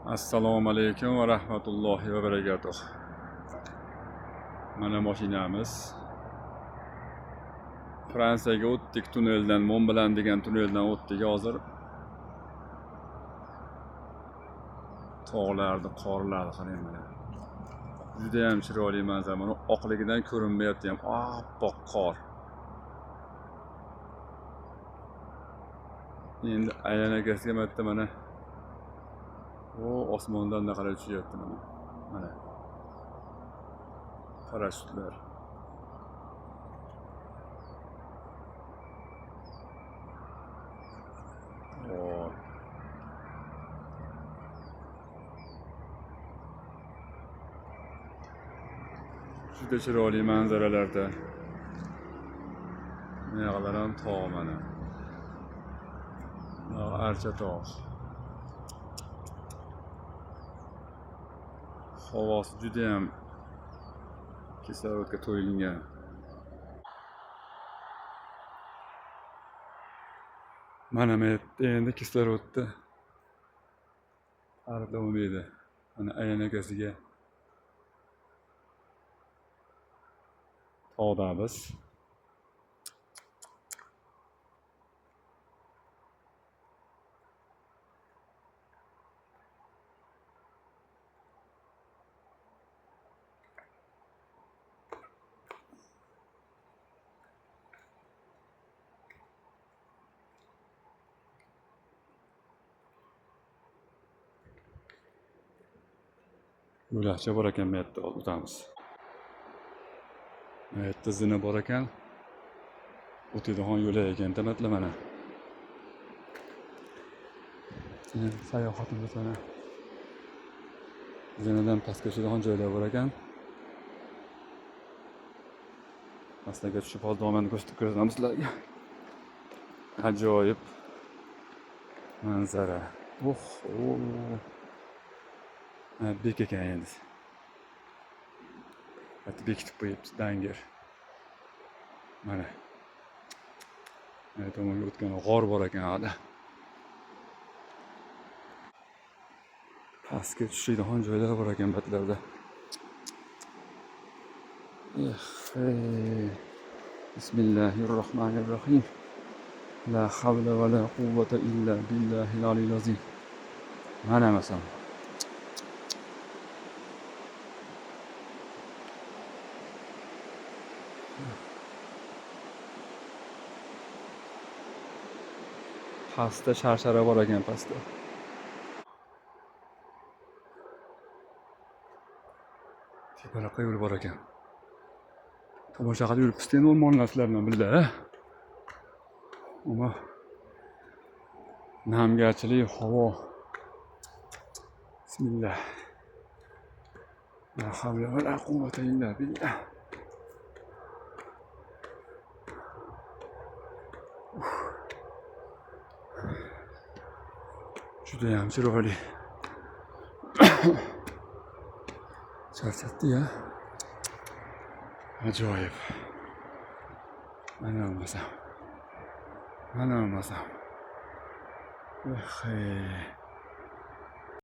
Assalomu alaykum va rahmatullohi va barakatuh. Mana mashinamiz. Fransiyaga o'tdik tunneldan, Mont-Blanc degan tunneldan o'tdik hozir. Tog'larni, qorlarni qarang mana. Juda ham chiroyli manzara. Mana oqligidan ko'rinmayapti ham, oppoq qor. Endi aylanakasiga marta mana o osmondan naqadar tushyapti mana. Mana. Parashyutlar. O. Juda chiroyli manzaralarda. Bu yoqlar ham tog' mana. Archa tog'. Havosi juda ham kislorodga to'yingan. Mana bu yerda endi kislorodni ta'riflab bo'lmaydi. Mana aylanakasiga tog'damiz. Yo'lakcha bor ekan, bu yerda o'tamiz. Bu yerda zina bor ekan. O'tadigan yo'lak ekan, tamatla mana. Sayohatimiz mana. Zinadan pastga tushadigan joylar bor ekan. Pastga tushib hozir domani ko'rsatib ko'rsatamiz sizlarga. Ajoyib manzara. Oh, oh. Bek ekan endi. Hatto bekitib qo'yibdi dangir. Mana. Mana tomonga o'tgan g'or bor ekan hali. Pastga tushadigan joylar bor ekan batlarda. Eh, Bismillahirrohmanirrohim. La havla va la quvvata illa billahil aliyyil azim. Mana masalan. Pastda sharshara bor ekan pastda. Teparoqqa yo'l bor ekan. Tomosha qilib yuribmiz endi o'rmonlar sizlar bilan birga. Ammo namgarchilik, havo. Bismillah. La havla va la quvvata illa billah. Judayam chiroyli. Charchatdi ya. Ajoyib. Mana bo'lmasam. Mana bo'lmasam. Eh.